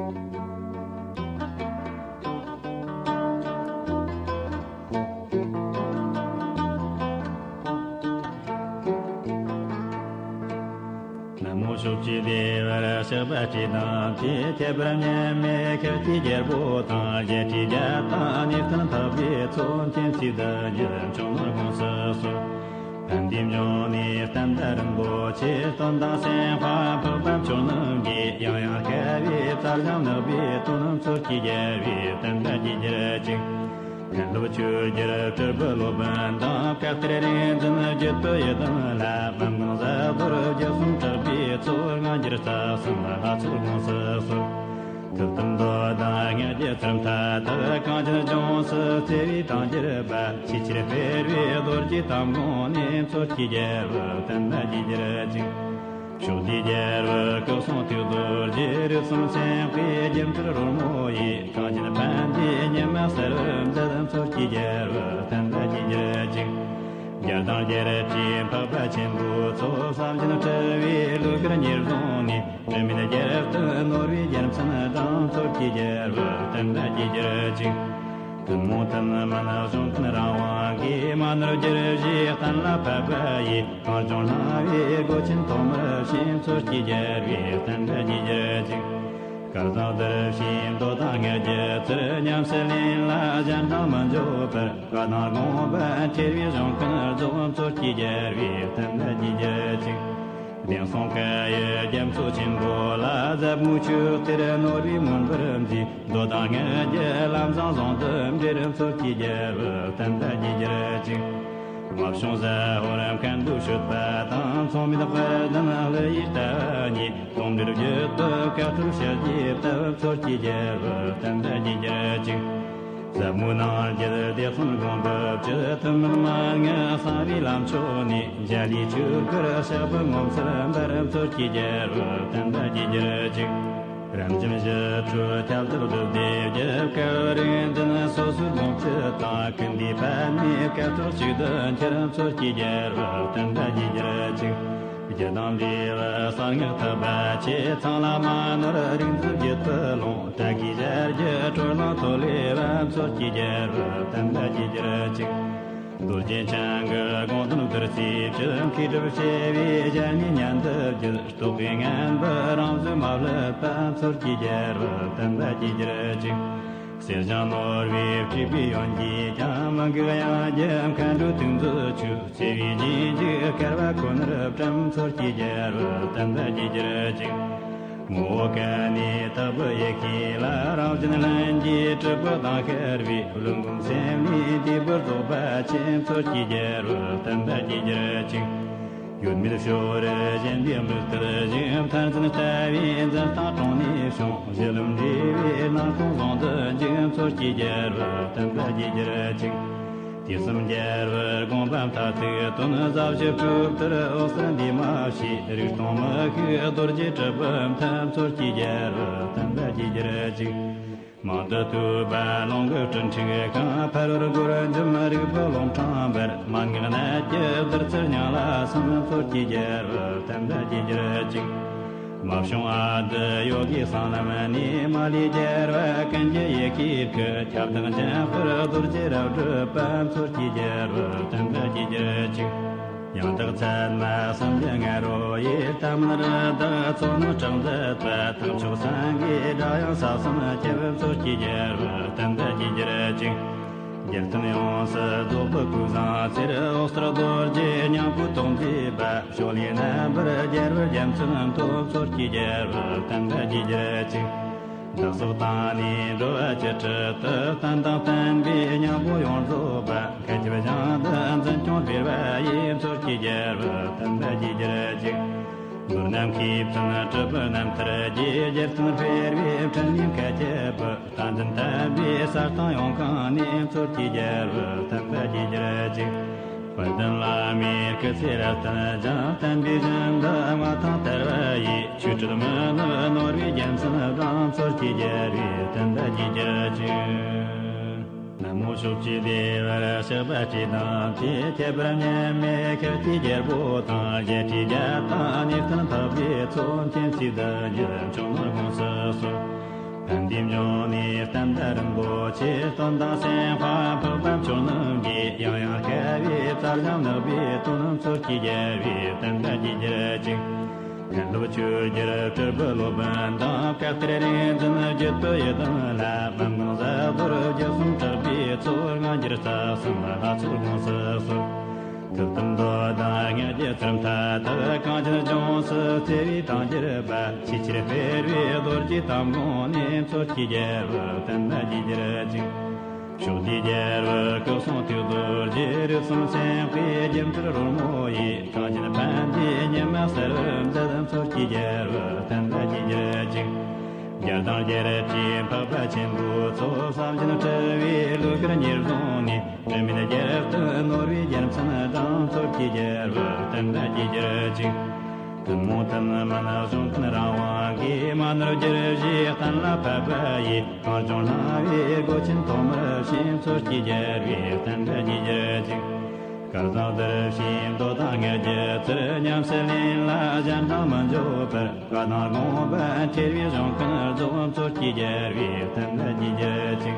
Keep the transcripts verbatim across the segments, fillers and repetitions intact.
ནུབ་མོ་ཕྱོགས་ཀྱི་བདེ་བར་གཤེགས་པ་སྤྲེལ་དང་བཅས། ཁྱད་པར་མཉམ་མེད་ཁྱེད་ཀྱི་རྒྱལ་པོ་དང་། བཞད་སྤྲེལ་བརྒྱ་དང་ཉེར་བརྒྱད་འཕགས་པའི་ཚོགས། མཁྱེན་བརྩེ་བདག་ཉིད་མཆོག་ནོར་དགོངས་སུ་གསོལ། ཕན་བདེའི་འབྱུང་གནས་བསྟན་པ་རིན་པོ་ཆེ། སྟོན་དང་སེམས་དཔའ་འཕགས་པ་མཆོག་རྣམས་ཀྱིས། ཡང་ཡང་བསྐལ་པའི་རྩ་བཞིན་ནགས་པའི་དོན། མཚོ་སྐྱེས་རྒྱལ་བའི་བསྟན་པ་རྒྱས་གྱུར་ཅིག། མཁན་སློབ་ཆོས་རྒྱལ་སྤྲུལ་པའི་སློབ་དཔོན་དང་། བཀའ་གཏེར་རིག་འཛིན་བརྒྱུད་པའི་ཡི་དམ་ལ། མང་ཀུན་བཟའ་བར་བརྒྱུད་གསུམ་གྲགས་པའི་ཚོགས། སྔ་འགྱུར་རྩ་གསུམ་ལྷ་ཚོགས་དགོངས་སུ་གསོལ། ཐུབ་བསྟན་མདོ་དང་སྔགས་ཀྱི་ཚུལ་མཐའ་དག། གངས་ཅན་ལྗོངས་སུ་བརྩེ་བས་དྲངས་གྱུར་པ། ཆེས་ཆེར་སྤེལ་བའི་རྡོ་རྗེའི་དམ་དགོངས་ནས། མཚོ་སྐྱེས་རྒྱལ་པོའི་བསྟན་པ་རྒྱས་གྱུར་ཅིག། ཕྱོགས་བདེའི་རྒྱལ་པོ་སྐུ་གསུང་ཐུགས་རྡོ་རྗེ། རིགས་གསུམ་སེམས་དཔའི་སྒྱུ་འཕྲུལ་རོལ་མོ་ཡིས། གངས་ཅན་ཕན་བདེའི་ཉི་མ་གསལ་བར་མཛད། མཚོ་སྐྱེས་རྒྱལ་པོའི་བསྟན་པ་རྒྱས་གྱུར་ཅིག། རྒྱལ་དང་རྒྱལ་སྲས་འཕགས་པ་ཆེན་པོའི་ཚོགས། བསམ་བཞིན་འཁྲི་བའི་ལུས་གར་ཉེར་བཟུང་ནས། དྲི་མེད་རྒྱལ་དུ་ནོར་བུའི་རྒྱལ་མཚན་དང་། མཚོ་སྐྱེས་རྒྱལ་པོའི་བསྟན་པ་རྒྱས་གྱུར་ཅིག། ཐུན་མོང་ཐུན་མིན་གཞུང་ཀུན་རང་དབང་གིས། མ་ནོར་བསྒྱུར་བཅོས་གཏན་ལ་ཕབ་པ་ཡིས། གངས་ལྗོངས་སྣང་བའི་སྒོ་ཆེན་ཐོགས་མི་ཤེས། མཚོ་སྐྱེས་རྒྱལ་པོའི་བསྟན་པ་རྒྱས་གྱུར་ཅིག། སྐལ་བཟང་བདེར་གཤེགས་མདོ་དང་སྔགས་ཀྱི་ཚུལ། ཉམས་སུ་ལེན་ལ་གཞན་དང་མི་འགྱུར་བར། བཀའ་དང་དགོངས་པ་འཁྱེར་བའི་གཞུང་ཀུན་རྫོགས། མཚོ་སྐྱེས་རྒྱལ་པོའི་བསྟན་པ་རྒྱས་གྱུར་ཅིག། བདེན་གསུང་བཀའ་ཡི་རྒྱ་མཚོ་ཆེན་པོ་ལ། ཟབ་མོའི་ཆོས་གཏེར་ནོར་བུས་མུན་པར་མཛེས། མདོ་དང་སྔགས་ཀྱི་ལམ་བཟང་ཟུང་དུ་འབྲེལ། མཚོ་སྐྱེས་རྒྱལ་པོའི་བསྟན་པ་རྒྱས་གྱུར་ཅིག། དབའ་བྱུང་ཟ་ཧོར་མཁན་པོས་བཤད་པ་དང་། མཚུངས་མེད་དཔལ་ལྡན་ཀླུ་ཡི་ལྟ་བ་ཉིད། དོན་འབྲེལ་བརྒྱུད་དུ་བཀའ་སྲོལ་ཕྱི་རྒྱས་བཏབ། མཚོ་སྐྱེས་རྒྱལ་པོའི་བསྟན་པ་རྒྱས་གྱུར་ཅིག། ཟབ་མོའི་སྣང་བརྒྱུད་སྡེ་གསུམ་དགོངས་པ་བཅུ། ཐུན་མིན་མན་ངག་གསང་བའི་ལམ་མཆོག་ནས། འཇའ་ལུས་ཆོས་སྐུར་ཞགས་པ་ངོ་མཚར་འབར། མཚོ་སྐྱེས་རྒྱལ་པོའི་བསྟན་པ་རྒྱས་གྱུར་ཅིག། རབ་འབྱམས་ཞི་ཁྲོའི་ཁྱབ་བདག་བདུད་སྡེ་བརྒྱད། བསྐལ་པའི་རིག་འཛིན་སོ་སོའི་ལོངས་སྤྱོད་དང་། ཀུན་འདུས་པདྨའི་སྐད་ཐོག་གཅིག་ཏུ་འཁྱིལ། མཚོ་སྐྱེས་རྒྱལ་པོའི་བསྟན་པ་རྒྱས་གྱུར་ཅིག། རྒྱུད་དང་འབྲས་བུ་གསང་སྔགས་ཐེག་པ་ཆེ། ཚང་ལ་མ་ནོར་རིག་འཛིན་རྒྱུད་དུ་ལོངས། ཏྲཱ་གི་ཞལ་གྱི་དྲོད་རླངས་ཐོག་ལས་བབས། མཚོ་སྐྱེས་རྒྱལ་པོའི་བསྟན་པ་རྒྱས་གྱུར་ཅིག། རྡོ་རྗེ་འཆང་གི་དགོངས་དོན་བསྡུར་ཚེ་ཕྱི། མཁས་གྲུབ་བྱེ་བའི་ཞལ་ནས་ཉན་དུ་བརྒྱུད། རྟོགས་པའི་ངན་པ་རང་བཟོས་མ་བསླད་པ། མཚོ་སྐྱེས་རྒྱལ་པོའི་བསྟན་པ་རྒྱས་གྱུར་ཅིག། གསེར་སྦྱངས་ནོར་བུའི་སྤྲོས་པའི་ཡོན་གྱིས་ཀྱང་། མི་འགུགས་དབྱངས་ཀྱི་མཁའ་འགྲོའི་ཐུགས་མཛོད་ཆོད། བརྩེ་བའི་རྗེས་འཇུག་སྐལ་བ་ཁོ་ནར་བཀྲམ། མཚོ་སྐྱེས་རྒྱལ་པོའི་བསྟན་པ་རྒྱས་གྱུར་ཅིག། ངོ་བོ་ཀ་ནས་དག་པའི་ཡེ་ཤེས་ལ། རང་བཞིན་ལྷན་སྐྱེས་སྤྲུལ་སྐུ་དང་ཤར་བའི། ཀླུ་འབུམ་སེམས་ནས་བསྡུས་པའི་རྫོགས་པ་ཆེ། མཚོ་སྐྱེས་རྒྱལ་པོའི་བསྟན་པ་རྒྱས་གྱུར་ཅིག། ཡོད་མེད་ཕྱོགས་རིས་ཞེན་པའི་དམིགས་གཏད་ཞིང་། མཐར་འཛིན་ལྟ་བའི་འཛིན་སྟངས་དྲུང་ནས་བྱུང་། གཞི་ལམ་འབྲས་བུའི་སྣང་སྟོང་ཟུང་དུ་འཇུག། མཚོ་སྐྱེས་རྒྱལ་པོའི་བསྟན་པ་རྒྱས་གྱུར་ཅིག། དུས་གསུམ་རྒྱལ་བའི་དགོངས་པ་མཐའ་གཅིག་ཏུ། ཟབ་ཞི་སྤྲོས་བྲལ་འོད་གསལ་འདུས་མ་བྱས། རིག་སྟོང་མི་ཤིགས་རྡོ་རྗེ་སྤྲུལ་པའི་མཐུ། མཚོ་སྐྱེས་རྒྱལ་པོའི་བསྟན་པ་རྒྱས་གྱུར་ཅིག། མང་དུ་ཐོས་པ་ལོངས་སྐུའི་སྤྲིན་འཁྲིགས་ཤིང་། ཕ་རོལ་སྒོར་འཇོམས་རིག་པའི་ལུང་དྲངས་པར། མན་ངག་གནད་ཀྱི་བདུད་རྩིར་སྙིང་ལ་སིམ། མཚོ་སྐྱེས་རྒྱལ་པོའི་བསྟན་པ་རྒྱས་གྱུར་ཅིག། མ་བྱུང་ཨ་ཏི་ཡོ་གའི་གསང་ལམ་ནས། མ་ལུས་རྒྱལ་བ་ཀུན་གྱི་ཡེ་ཤེས་སྐུ། ཁྱབ་བདག་འཆང་དཔལ་རྡོ་རྗེ་རབ་སྒྲུབ་པ། མཚོ་སྐྱེས་རྒྱལ་པོའི་བསྟན་པ་རྒྱས་གྱུར་ཅིག། ཡང་དག་ཚད་མ་གསུམ་གྱི་ང་རོ་ཡིས། ལྟ་མིན་རི་དྭགས་ཚོགས་རྣམས་སྐྲག་མཛད་པ། ཐེག་མཆོག་སེང་གེའི་སྒྲ་དབྱངས་ས་གསུམ་ཁྱབ། མཚོ་སྐྱེས་རྒྱལ་པོའི་བསྟན་པ་རྒྱས་གྱུར་ཅིག། རྒྱལ་མཚན་ཡོངས་སུ་རྫོགས་པའི་སྐུ་བཟང་རྩེར། འོད་ཟེར་རྡོ་རྗེ་སྙིང་པོས་རྟོག་མཛད་པ། ཕྱོགས་ལས་རྣམ་པར་རྒྱལ་བའི་རྒྱལ་མཚན་ཐོབ། མཚོ་སྐྱེས་རྒྱལ་པོའི་བསྟན་པ་རྒྱས་གྱུར་ཅིག། བདག་སོགས་དང་ནི་འགྲོ་བ་ཇི་སྲིད་དུ། བསྟན་དང་བསྟན་པའི་སྙིང་པོ་ཡོངས་རྫོགས་པ། མཁའ་ཁྱབ་ཞིང་དུ་འཛིན་སྐྱོང་སྤེལ་བ་ཡི། མཚོ་སྐྱེས་རྒྱལ་པོའི་བསྟན་པ་རྒྱས་གྱུར་ཅིག། མདོར་ན་མཁས་བཙུན་གྲུབ་པའི་རྣམ་ཐར་གྱི། རྒྱལ་མཚན་འཕེལ་བའི་འཕྲིན་ལས་མཁའ་ཁྱབ་པའི། རྟ་མགྲིན་དམ་པའི་ས་སྟེང་ཡོངས་གང་ནས། མཚོ་སྐྱེས་རྒྱལ་པོའི་བསྟན་པ་རྒྱས་གྱུར་ཅིག། དཔལ་ལྡན་བླ་མའི་སྐུ་ཚེ་རབ་བརྟན་ཅིང་། བསྟན་པའི་བཞིན་དུ་མངའ་ཐང་དར་བ་ཡི། ཆོས་སྲིད་མི་ནུབ་ནོར་བུའི་རྒྱལ་མཚན་དང་། མཚོ་སྐྱེས་རྒྱལ་པོའི་བསྟན་པ་རྒྱས་གྱུར་ཅིག། ནུབ་མོ་ཕྱོགས་ཀྱི་བདེ་བར་གཤེགས་པ་སྤྲེལ་དང་བཅས། ཁྱད་པར་མཉམ་མེད་ཁྱེད་ཀྱི་རྒྱལ་པོ་དང་། བཞད་སྤྲེལ་བརྒྱ་དང་ཉེར་བརྒྱད་འཕགས་པའི་ཚོགས། མཁྱེན་བརྩེ་བདག་ཉིད་མཆོག་ནོར་དགོངས་སུ་གསོལ། ཕན་བདེའི་འབྱུང་གནས་བསྟན་པ་རིན་པོ་ཆེ། སྟོན་དང་སེམས་དཔའ་འཕགས་པ་མཆོག་རྣམས་ཀྱིས། ཡང་ཡང་དཀའ་བའི་རྩལ་སྦྱངས་ནག་པོའི་དོན། མཚོ་སྐྱེས་རྒྱལ་བའི་བསྟན་པ་རྒྱས་གྱུར་ཅིག །མཁན་སློབ་ཆོས་རྒྱལ་སྤྲུལ་པའི་སློབ་དཔོན་དང་། བཀའ་གཏེར་རིག་འཛིན་བརྒྱུད་པའི་ཡི་དམ་ལ། མི་འགོང་ཟབ་རྡོལ་བརྒྱད་གསུམ་གྲགས་པའི་ཚོགས། སྔ་འགྱུར་རྩ་གསུམ་ལྷ་ཚོགས་དགོངས་སུ་གསོལ། ཐུགས་དམ་མདོ་དང་སྔགས་ཀྱི་ཚུལ་མཐའ་དག །གངས་ཅན་ལྗོངས་སུ་བརྩེ་བའི་གྲངས་ཀྱིས་སྦས། ཆེས་ཆེར་སྤེལ་བའི་རྡོ་རྗེ་དམ་དགོངས་ནས། མཚོ་སྐྱེས་རྒྱལ་པོའི་བསྟན་པ་རྒྱས་གྱུར་ཅིག །ཕྱོགས་དུས་རྒྱལ་པོའི་སྐུ་གསུང་ཐུགས་རྡོ་རྗེ། རིགས་གསུམ་སེམས་དཔའི་སྒྱུ་འཕྲུལ་རོལ་མོ་ཡིས། གངས་ཅན་ཕན་བདེའི་ཉི་མ་གསལ་བར་མཛད། མཚོ་སྐྱེས་རྒྱལ་པོའི་བསྟན་པ་རྒྱས་གྱུར་ཅིག །རྒྱལ་དང་རྒྱལ་སྲས་འཕགས་པ་ཆེན་པོའི་ཚོགས། བསམ་བཞིན་སྤྲུལ་པའི་ལུས་གར་ཉེར་བཟུང་ནས། དྲི་མེད་རྒྱལ་དུ་ནོར་བུའི་རྒྱལ་མཚན་བསྒྲེངས། མཚོ་སྐྱེས་རྒྱལ་པོའི་བསྟན་པ་རྒྱས་གྱུར་ཅིག །ཐུན་མོང་ཐུན་མིན་གཞུང་ཐུན་རང་དབང་གིས། མ་ནོར་བསྒྱུར་བཅོས་གཏན་ལ་ཕབ་པ་ཡིས། གངས་ལྗོངས་སྣང་བའི་སྒོ་ཆེན་ཐོགས་མེད་ཕྱེས། མཚོ་སྐྱེས་རྒྱལ་པོའི་བསྟན་པ་རྒྱས་གྱུར་ཅིག །སྐལ་བཟང་དར་ཞིང་མདོ་དང་སྔགས་ཀྱི་ཚུལ། ཉམས་སུ་ལེན་ལ་གཞན་དང་མི་འགྱུར་བར། བཀའ་དང་དགོངས་པ་འཁྱེར་བའི་གཞུང་ཀུན་རྫོགས། མཚོ་སྐྱེས་རྒྱལ་པོའི་བསྟན་པ་རྒྱས་གྱུར་ཅིག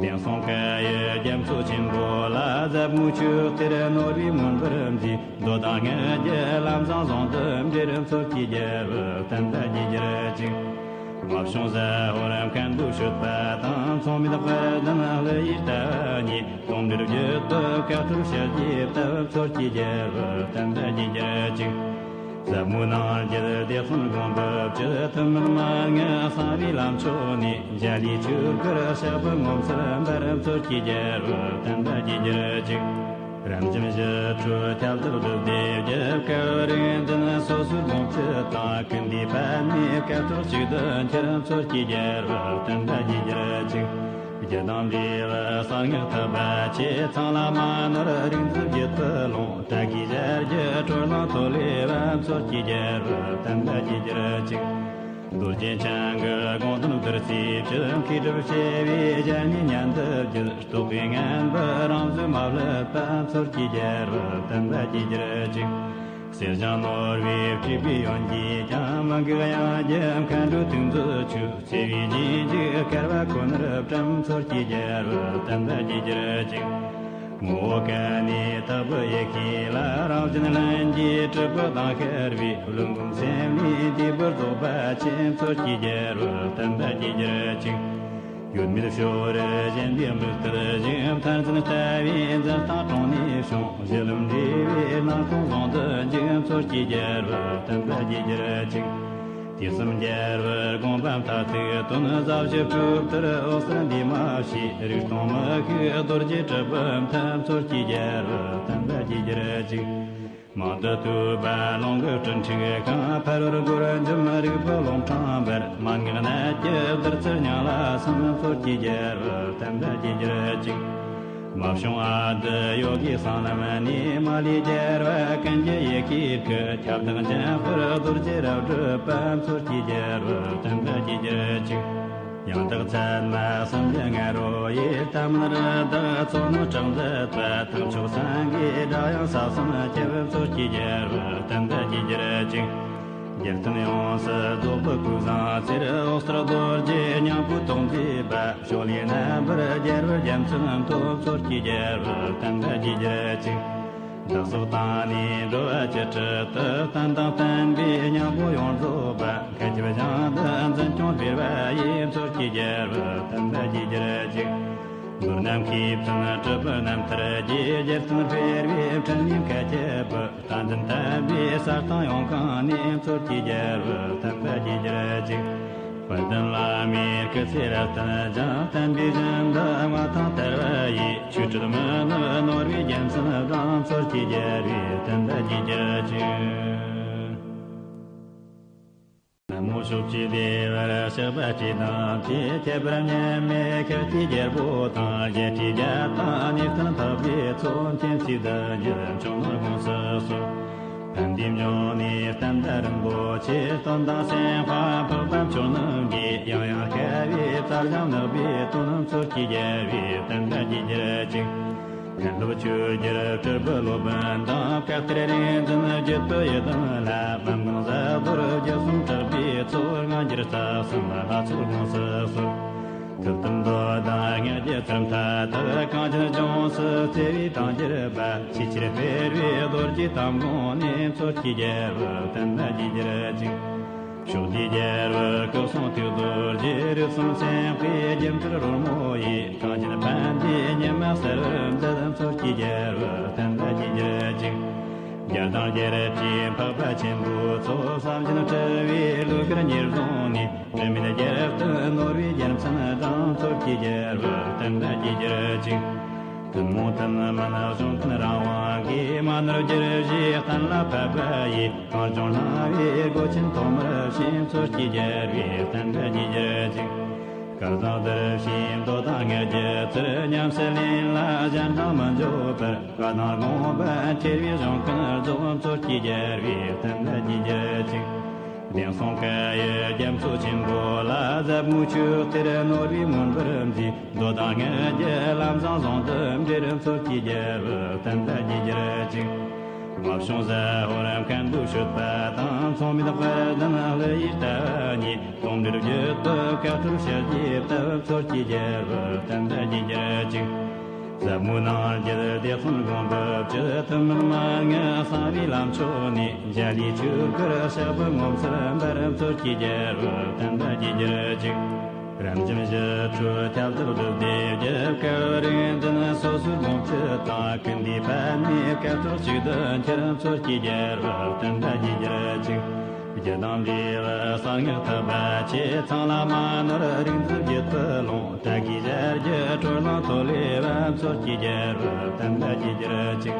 །བདེན་གསུང་བཀའ་ཡི་རྒྱ་མཚོ་ཆེན་པོ་ལ། ཟབ་མོའི་ཆོས་གཏེར་ནོར་བུའི་མུན་པར་འཛིན། མདོ་དང་སྔགས་ཀྱི་ལམ་བཟང་ཟུང་དུ་འབྲེལ། མཚོ་སྐྱེས་རྒྱལ་པོའི་བསྟན་པ་རྒྱས་གྱུར་ཅིག །དམར་གཤོག་ཟ་ཧོར་མཁན་པོའི་སྤྱོད་པ་དང་། མཚུངས་མེད་དཔལ་ལྡན་ཀླུ་ཡི་ལྟ་བ་ཉིད། དུང་འདྲིལ་བརྒྱུད་པའི་བཀའ་ཐོར་ཞལ་གྱིས་བཏབ། མཚོ་སྐྱེས་རྒྱལ་པོའི་བསྟན་པ་རྒྱས་གྱུར་ཅིག །ཟབ་མོའི་སྣང་བརྒྱུད་བདེ་གསུམ་སྒོམ་པའི་བཅུད། ཐུན་མིན་མན་ངག་གསང་བའི་ལམ་མཆོག་ནས། འཇའ་ལུས་ཆོས་སྐུར་ཞགས་པ་ངོ་མཚར་འབར། མཚོ་སྐྱེས་རྒྱལ་པོའི་བསྟན་པ་རྒྱས་གྱུར་ཅིག །རབ་འབྱམས་ཞི་ཁྲོའི་ཁྱབ་བདག་སྒྲུབ་སྡེ་བརྒྱད། བསྐལ་པའི་རིག་འཛིན་སོ་སོའི་དགོངས་བཅུད་དང་། ཀུན་འདུས་པདྨའི་སྐད་ཐོག་གཅིག་ཏུ་འཁྱེར། མཚོ་སྐྱེས་རྒྱལ་པོའི་བསྟན་པ་རྒྱས་གྱུར་ཅིག །རྒྱུ་དང་འབྲས་བུ་གསང་སྔགས་ཐེག་པ་ཆོས། ཚང་ལ་མ་ནོར་རིག་འཛིན་བརྒྱུད་པའི་ཀློང་། ཏྲཱ་ཀཱའི་ཞལ་གྱི་དྲོད་རླངས་ཐོག་ལས་བབས། མཚོ་སྐྱེས་རྒྱལ་པོའི་བསྟན་པ་རྒྱས་གྱུར་ཅིག །རྡོ་རྗེ་འཆང་གི་དགོངས་དོན་བསྡུར་ཚེ་ཕྱིར། མཁས་གྲུབ་སྤྱོད་པའི་ཞལ་ནས་ཉན་དུ་བརྒྱུད། རྟོགས་པའི་ངན་པ་རང་བཟོས་མ་བསླད་པ། མཚོ་སྐྱེས་རྒྱལ་པོའི་བསྟན་པ་རྒྱས་གྱུར་ཅིག །གསེར་སྦྱངས་ནོར་བུའི་སྤྲོས་པའི་ཡོན་གྱིས་ཀྱང་། མི་འགུགས་དབྱིངས་ཀྱི་མཁའ་འགྲོའི་ཐུགས་མཛོད་ཆོད། བརྩེ་བའི་རྗེས་འཇུག་སྐལ་བ་ཁོ་ནར་བཀྲམ། མཚོ་སྐྱེས་རྒྱལ་པོའི་བསྟན་པ་རྒྱས་གྱུར་ཅིག །ངོ་བོ་ཀ་ནས་དག་པའི་ཡེ་ཤེས་ལ། རང་བཞིན་ལྷུན་གྱིས་གྲུབ་པ་དང་ཤར་བའི། བློན་པོའི་སེམས་ནི་བདེ་བར་རྫོགས་པ་ཆེ། མཚོ་སྐྱེས་རྒྱལ་པོའི་བསྟན་པ་རྒྱས་གྱུར་ཅིག །ཡོད་མེད་ཕྱོགས་རིས་ཞེན་པའི་དམིགས་གཏད་བཞིན། མཐར་འཛིན་ལྟ་བའི་འཛིན་སྟངས་དྲུང་ནས་བྱུང་། གཞི་ལམ་འབྲས་བུའི་སྣང་སྟོང་ཟུང་དུ་འཇུག །མཚོ་སྐྱེས་རྒྱལ་པོའི་བསྟན་པ་རྒྱས་གྱུར་ཅིག །དུས་གསུམ་རྒྱལ་པོའི་དགོངས་པ་མཐར་ཐུག་དོན། ཟབ་ཞི་སྤྲོས་བྲལ་འོད་གསལ་འདུས་མ་བྱས། རིག་སྟོང་མི་ཤིགས་རྡོ་རྗེ་གྲུབ་པའི་མཐར། མཚོ་སྐྱེས་རྒྱལ་པོའི་བསྟན་པ་རྒྱས་གྱུར་ཅིག །མང་དུ་བསྟོད་པ་ལོངས་སྐུ་སྤྲིན་དྲུག་གང་། ཕ་རོལ་སྒོར་འཇོམས་རིག་པའི་ཀློང་ཕྲེང་འབར། མན་ངག་གནད་ཀྱི་བདུད་རྩི་རྙིང་ལ་སིམ། མཚོ་སྐྱེས་རྒྱལ་པོའི་བསྟན་པ་རྒྱས་གྱུར་ཅིག །མ་བྱུང་ཨ་ཏི་ཡོ་གའི་གསང་ལམ་ནས། མ་ལུས་རྒྱལ་བ་ཀུན་གྱི་ཡེ་ཤེས་སྐུ། ཁྱབ་བདག་འཇམ་དཔལ་རྡོ་རྗེ་རབ་སྒྲུབ་པ། མཚོ་སྐྱེས་རྒྱལ་པོའི་བསྟན་པ་རྒྱས་གྱུར་ཅིག །ཡང་དག་ཚད་མ་སེམས་ཀྱི་ང་རོ་ཡིས། ལྟ་མིན་རི་དྭགས་ཚོགས་རྣམས་སྐྲག་མཛད་པ། ཐེག་མཆོག་སེང་གེའི་སྒྲ་དབྱངས་ས་གསུམ་ཁྱབ། མཚོ་སྐྱེས་རྒྱལ་པོའི་བསྟན་པ་རྒྱས་གྱུར་ཅིག །རྒྱལ་བསྟན་ཡོངས་སུ་རྫོགས་པའི་སྐུ་བཟང་རྩེར། འོད་གསལ་རྡོ་རྗེ་སྙིང་པོའི་དོན་མཛད་པ། ཕྱོགས་ལས་རྣམ་པར་རྒྱལ་བའི་རྒྱལ་མཚན་ཐོབ། མཚོ་སྐྱེས་རྒྱལ་པོའི་བསྟན་པ་རྒྱས་གྱུར་ཅིག །བདག་སོགས་དང་ནི་འགྲོ་བ་ཇི་སྲིད་དུ། བསྟན་དང་བསྟན་པའི་སྙིང་པོ་ཡོངས་རྫོགས་པ། མཁའ་ཁྱབ་ཞིང་དུ་འཛིན་སྐྱོང་སྤེལ་བ་ཡི། མཚོ་སྐྱེས་རྒྱལ་པོའི་བསྟན་པ་རྒྱས་གྱུར་ཅིག །མདོར་ན་མཁས་བཙུན་གྲུབ་པའི་རྣམ་ཐར་གྱི། རྒྱལ་བསྟན་སྤེལ་བའི་འཕྲིན་ལས་མཁའ་ཁྱབ་པའི། རྟ་མགྲིན་དམ་པའི་ས་སྟེང་ཡོངས་གང་ནས། མཚོ་སྐྱེས་རྒྱལ་པོའི་བསྟན་པ་རྒྱས་གྱུར་ཅིག །དཔལ་ལྡན་བླ་མའི་སྐུ་ཚེ་རབ་བརྟན་ཅིང་། བསྟན་པའི་བཞི་མདོ་མངའ་ཐང་དར་བ་ཡི། ཆོས་སྲིད་མི་ནུབ་ནོར་བུའི་རྒྱལ་མཚན་བསྒྲེངས། མཚོ་སྐྱེས་རྒྱལ་པོའི་བསྟན་པ་རྒྱས་གྱུར་ཅིག །ན་མོ་ཕྱོགས་བཅུའི་བདེ་བར་གཤེགས་པ་སྤྱི་དང་མཐའི། ཁྱད་པར་མཉམ་མེད་ཤཱཀྱའི་རྒྱལ་པོ་དང་། བཞད་སྤྲེའུ་བརྒྱ་དང་ནུས་ལྡན་འཕགས་པའི་ཚོགས། མཁྱེན་བརྩེ་བདག་ཉིད་མཆོག་རྣམས་དགོངས་སུ་གསོལ། ཕན་བདེའི་འབྱུང་གནས་བསྟན་པ་རིན་པོ་ཆེ། སྟོན་དང་སེམས་དཔའ་འཕགས་པ་མཆོག་རྣམས་ཀྱིས། ཡང་ཡང་དཀའ་བའི་རྩལ་སྦྱངས་ནག་པོའི་དོན། མཚོ་སྐྱེས་རྒྱལ་པོའི་བསྟན་པ་རྒྱས་གྱུར་ཅིག །མཁན་སློབ་ཆོས་རྒྱལ་སྤྲུལ་པའི་སློབ་དཔོན་དང་། བཀའ་གཏེར་རིག་འཛིན་བརྒྱུད་པའི་ཡི་དམ་ལ། མི་འགོང་ཟབ་རྡོལ་བརྒྱད་གསུམ་གྲགས་པའི་ ཚོགས། སྔ་འགྱུར་རྩ་གསུམ་ལྷ་ཚོགས་དགོངས་སུ་གསོལ། ཐུབ་བསྟན་མདོ་དང་སྔགས་རྒྱུད་ཚུལ་མཐའ་དག་གངས་ཅན་ལྗོངས་སུ་བརྩེ་བའི་གྲངས་བསྒྱུར་པ། ཆེས་ཆེར་སྤེལ་བའི་རྡོ་རྗེ་དམ་དགོངས་ནས། མཚོ་སྐྱེས་རྒྱལ་པོ་བསྟན་པ་རྒྱས་གྱུར་ཅིག། ཕྱོགས་བདེའི་རྒྱལ་པོ་སྐུ་གསུང་ཐུགས་རྡོ་རྗེ། རིགས་གསུམ་སེམས་དཔའི་རྒྱུ་འབྲས་རོལ་མོ་ཡིས། གངས་ཅན་ཕན་བདེའི་ཉི་མ་གསལ་བར་མཛད། མཚོ་སྐྱེས་རྒྱལ་པོ་བསྟན་པ་རྒྱས་གྱུར་ཅིག། རྒྱལ་དང་རྒྱལ་སྲས་འཕགས་པ་ཆེན་པོའི་ཚོགས། བསམ་བཞིན་སྤྲུལ་པའི་གླུ་གར་ཉེར་བཟུང་ནས། དྲི་མེད་རྒྱལ་དུ་ནོར་བུའི་རྒྱལ་མཚན་དང་། མཚོ་སྐྱེས་རྒྱལ་པོ་བསྟན་པ་རྒྱས་གྱུར་ཅིག། ཐུན་མོང་ཐུན་མིན་གཞུང་ཐུན་རང་དབང་གིས། མ་ནོར་བསྒྱུར་བཞིའི་གཏན་ལ་ཕབ་པ་ཡིས། གངས་ལྗོངས་སྣང་བའི་སྒོ་ཆེན་ཐོག་མར་ཕྱིན། མཚོ་སྐྱེས་རྒྱལ་པོའི་བསྟན་པ་རྒྱས་གྱུར་ཅིག། སྐལ་བཟང་དར་ཞིང་མདོ་དང་སྔགས་ཀྱི་ཚུལ། ཉམས་སུ་ལེན་ལ་གཞན་དང་མི་འགྱུར་བར། བཀའ་དང་དགོངས་པ་ཁྱེར་བའི་གཞུང་ཀུན་རྫོགས། མཚོ་སྐྱེས་རྒྱལ་པོའི་བསྟན་པ་རྒྱས་གྱུར་ཅིག། བདེན་གསུང་བཀའ་ཡི་རྒྱ་མཚོ་ཆེན་པོ་ལ། ཟབ་མོའི་ཆོས་གཏེར་ནོར་བུའི་མུན་པར་འཛིན། མདོ་དང་སྔགས་ཀྱི་ལམ་བཟང་ཟུང་དུ་འབྲེལ། མཚོ་སྐྱེས་རྒྱལ་པོ་བསྟན་པ་རྒྱས་གྱུར་ཅིག། དམར་གཞུང་ཟ་ཧོར་མཁན་པོའི་སྤྱོད་པ་དང་། མཚུངས་མེད་དཔལ་ལྡན་ཀླུ་ཡི་ལྟ་བ་ཉིད། དོན་འགྲུབ་རྒྱུད་དུ་བཀའ་གྲུབ་ཕྱག་རྒྱའི་བཏབ། མཚོ་སྐྱེས་རྒྱལ་པོ་བསྟན་པ་རྒྱས་གྱུར་ཅིག། ཟབ་མོའི་སྣང་བརྒྱུད་སྡེ་ཚན་དགོངས་པ་བཅུ། ཐུན་མིན་མན་ངག་གསང་བའི་ལམ་མཆོག་ནས། འཇའ་ལུས་ཆོས་སྐུར་ཞགས་པ་ངོ་མཚར་འབར། མཚོ་སྐྱེས་རྒྱལ་པོ་བསྟན་པ་རྒྱས་གྱུར་ཅིག། རབ་འབྱམས་ཞི་ཁྲོའི་ཁྱབ་བདག་སྒྲུབ་སྡེ་བརྒྱད། བསྐལ་པ་རིག་འཛིན་སོ་སོའི་དགོངས་བཅུད་དང་། ཀུན་འདུས་པདྨའི་སྐད་གྲགས་གཅིག་ཏུ་འཁྱིལ། མཚོ་སྐྱེས་རྒྱལ་པོ་བསྟན་པ་རྒྱས་གྱུར་ཅིག། རྒྱུད་དང་འབྲེལ་བའི་གསང་སྔགས་ཐེག་པ་ཆེ། ཚང་ལ་མ་ནོར་རིག་འཛིན་རྒྱུད་དུ་ལོངས། ཏྲཱ་ཀཱི་ཞལ་གྱི་དྲོད་རླངས་ཐོག་ལས་བབས། མཚོ་སྐྱེས་རྒྱལ་པོ་བསྟན་པ་རྒྱས་གྱུར་ཅིག།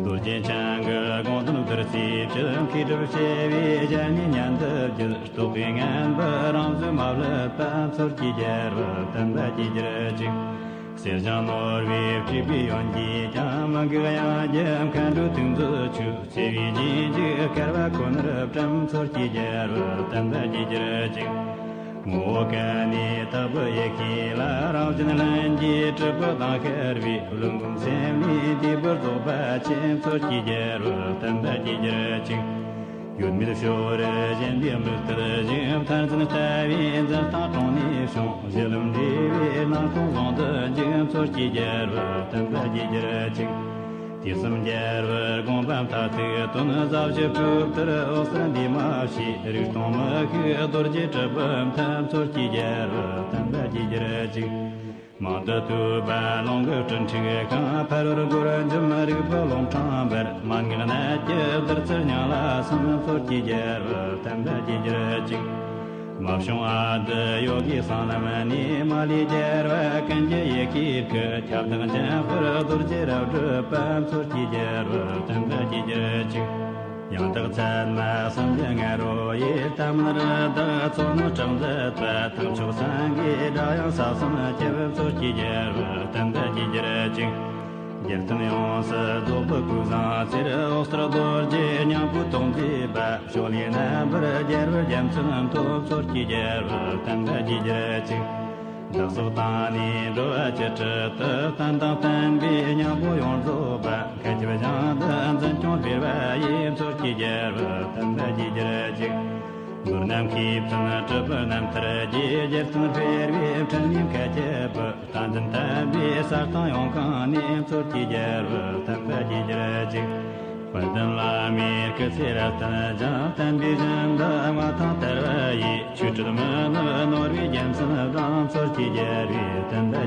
རྡོ་རྗེ་འཆང་གི་དགོངས་དོན་བསྡུར་ཚེ་ཕྱི། མཁས་གྲུབ་བྱེ་བའི་ཞལ་ནས་ཉན་དུ་བརྒྱུད། རྟོགས་པའི་རྔན་པ་རང་བཟོས་མ་བསླད་པ། མཚོ་སྐྱེས་རྒྱལ་པོ་བསྟན་པ་རྒྱས་གྱུར་ཅིག། གསེར་སྦྱངས་ནོར་བུའི་སྤྲོས་པའི་ཡོན་གྱིས་ཀྱང་། མི་འགུལ་དབྱངས་ཀྱི་མཁའ་འགྲོའི་ཐུགས་མཛོད་ཆོས། བརྩེ་བའི་རྗེས་འཇུག་སྐལ་བ་ཁོ་ནར་བཀྲམ། མཚོ་སྐྱེས་རྒྱལ་པོ་བསྟན་པ་རྒྱས་གྱུར་ཅིག། ངོ་བོ་ཀ་ནས་དྭགས་པོ་ཡེ་ཤེས་ལ། རང་བཞིན་ལྷུན་གྱིས་གྲུབ་པ་དང་ཤར་བའི། བློན་པོའི་སེམས་ནི་བདེ་བར་རྫོགས་པ་ཆེ། མཚོ་སྐྱེས་རྒྱལ་པོ་བསྟན་པ་རྒྱས་གྱུར་ཅིག། ཡོད་མེད་ཕྱོགས་རིས་ཞེན་པའི་དམིགས་གཏད་བཞིན། མཐར་འཛིན་ལྟ་བའི་འཛིན་སྟངས་དྲུང་ནས་བྱུང་། གཞི་ལམ་འབྲས་བུའི་སྣང་སྟོང་ཟུང་དུ་འཇུག། མཚོ་སྐྱེས་རྒྱལ་པོ་བསྟན་པ་རྒྱས་གྱུར་ཅིག། དུས་གསུམ་རྒྱལ་པོའི་དགོངས་པ་མཐའ་གཅིག་ཏུ། ཟབ་ཞི་སྤྲོས་བྲལ་འོད་གསལ་འདུས་མ་བྱས། རིག་སྟོང་མི་ཤིགས་རྡོ་རྗེ་གྲུབ་པའི་མཐའ། མཚོ་སྐྱེས་རྒྱལ་པོ་བསྟན་པ་རྒྱས་གྱུར་ཅིག། མང་དུ་ཐོས་པ་ལོངས་སྐུ་སྤྲིན་འཁྲིགས་ཤིང་། ཕ་རོལ་རྒོལ་འཇོམས་རིག་པའི་ལུང་དྲངས་པར། མན་ངག་གནད་ཀྱི་བདུད་རྩི་རྙིང་ལ་སིམ། མཚོ་སྐྱེས་རྒྱལ་པོ་བསྟན་པ་རྒྱས་གྱུར་ཅིག། མ་བྱུང་ཨ་ཏི་ཡོ་གའི་གསང་ལམ་ནས། མ་ལུས་རྒྱལ་བ་ཀུན་གྱི་ཡེ་ཤེས་སྐུ། ཁྱབ་བདག་འཇམ་དཔལ་རྡོ་རྗེ་རབ་སྒྲུབ་པ། མཚོ་སྐྱེས་རྒྱལ་པོ་བསྟན་པ་རྒྱས་གྱུར་ཅིག། ཡང་དག་ཚད་མ་སངས་རྒྱས་ང་རོ་ཡི། ལྟ་མིན་རི་དྭགས་ཚོགས་རྣམས་སྐྲག་མཛད་པ། ཐེག་མཆོག་སེང་གེའི་སྒྲ་དབྱངས་ས་གསུམ་ཁྱབ། མཚོ་སྐྱེས་རྒྱལ་པོ་བསྟན་པ་རྒྱས་གྱུར་ཅིག། རྒྱལ་བསྟན་ཡོངས་སུ་རྫོགས་པའི་སྐུ་བཟང་རྩེར། འོད་གསལ་རྡོ་རྗེ་སྙིང་པོའི་ཏོག་མཛེས་པ། ཕྱོགས་ལས་རྣམ་པར་རྒྱལ་བའི་རྒྱལ་མཚན་ཐོབ། མཚོ་སྐྱེས་རྒྱལ་པོ་བསྟན་པ་རྒྱས་གྱུར་ཅིག། བདག་སོགས་དང་ནི་འགྲོ་བ་ཅི་སྲིད་དུ། བསྟན་དང་བསྟན་པའི་སྙིང་པོ་ཡོངས་རྫོགས་པ། མཁའ་ཁྱབ་ཞིང་དུ་འཛིན་སྐྱོང་སྤེལ་བ་ཡི། མཚོ་སྐྱེས་རྒྱལ་པོ་བསྟན་པ་རྒྱས་གྱུར་ཅིག། མདོར་ན་མཁས་བཙུན་གྲུབ་པའི་རྣམ་ཐར་གྱི། རྒྱལ་བསྟན་འཕེལ་བའི་འཕྲིན་ལས་མཁའ་ཁྱབ་པའི། བསྟན་འཛིན་དམ་པའི་ས་སྟེང་ཡོངས་གང་ནས། མཚོ་སྐྱེས་རྒྱལ་པོ་བསྟན་པ་རྒྱས་གྱུར་ཅིག། དཔལ་ལྡན་བླ་མའི་སྐུ་ཚེ་རབ་བརྟན་ཅིང་། བསྟན་པའི་བྱིན་རླབས་མངའ་ཐང་དར་བ་ཡི། ཆོས་སྲིད་མི་ནུབ་ནོར་བུའི་རྒྱལ་མཚན་དང་། མཚོ་སྐྱེས་རྒྱལ་པོའི་བསྟན་པ་